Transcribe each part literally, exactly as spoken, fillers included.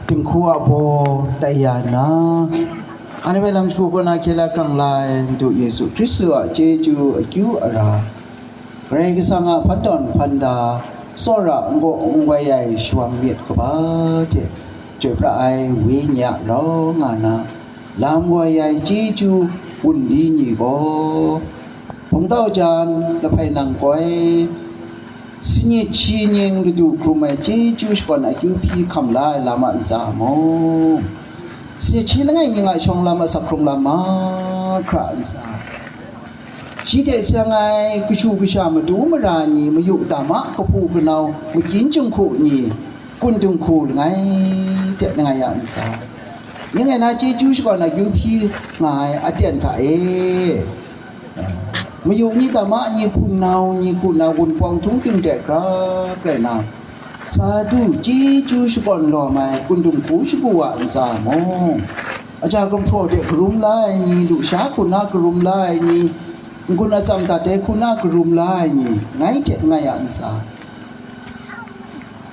Dinghku a baw tai ya nna, anhte hpe lam shagu kaw na hkye la hkrang la ai Madu Yesu Hkristu a chyeju akyu ara, Karai Kasang a hpan tawn hpan da, tsawra n gaw n wai ai shawang myit kaba hte chyoi pra ai Wenyi a rau nga na, lam wai ai chyeju wunli ni gaw, hpungtau jan, lahpai nang koi, sanit shi ning ladu hkrum ai chyeju shakawn akyu hpyi hkam la ai lam a ntsa mung, sanit shi langai ning a shawng lam asak hkrung lam mahkra a ntsa, shi hte seng ai kashu kasha matu mara ni, mayu dama kahpu kanau, makyin jinghku ni, kun dinghku langai hte langai a ntsa, ning ai na chyeju shakawn akyu hpyi nga ai aten hta e, mayu ni, dama ni, hpunau ni, hku na, wunpawng htunghking hte grap rai na, sa du chyeju shakawn lawm ai kun dinghku shagu a ntsa mung, aja gumhpraw hte karum la ai ni, lusha hku na karum la ai ni, n-gun atsam dat ai hku na karum la ai ni, ngai hte ngai a ntsa,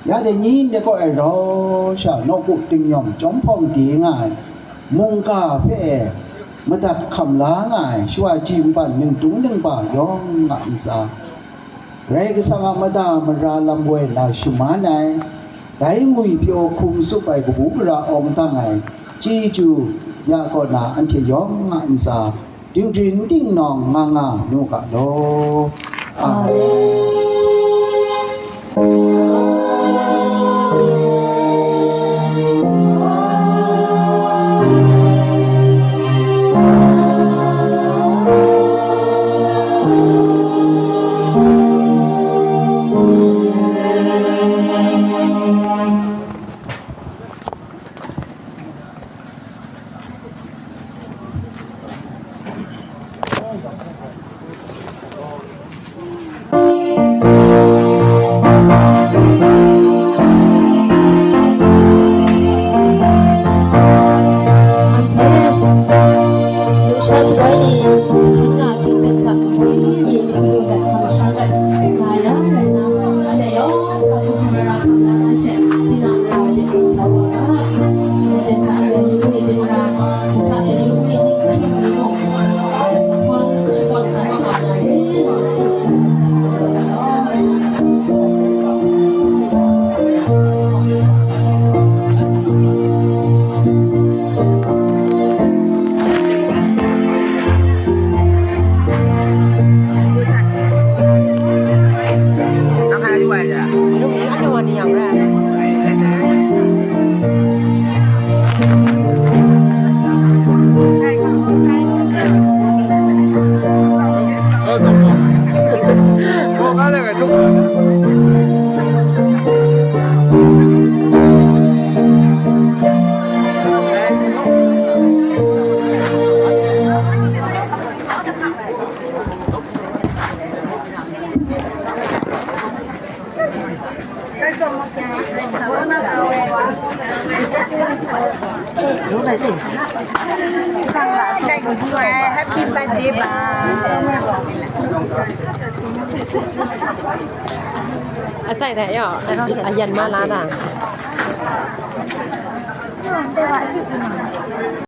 ya dai ni ndai kaw ai rau sha, nawku tingyawm chyawm hpawng de nga ai mungga hpe madat hkam la nga ai shawa ji nban ningtung ningba yawng a ntsa, Karai Kasang a mada mara lam woi na shaman ai, dai ngwi pyaw hkum tsup ai kabu gara awng dang ai chyeju ya kaw na anhte yawng a ntsa, dingri n dingnawng nga nga nu ga law. Amen. Happy birthday ပါ။ အစိုက်တယ်ရောအရန်မလာတာ။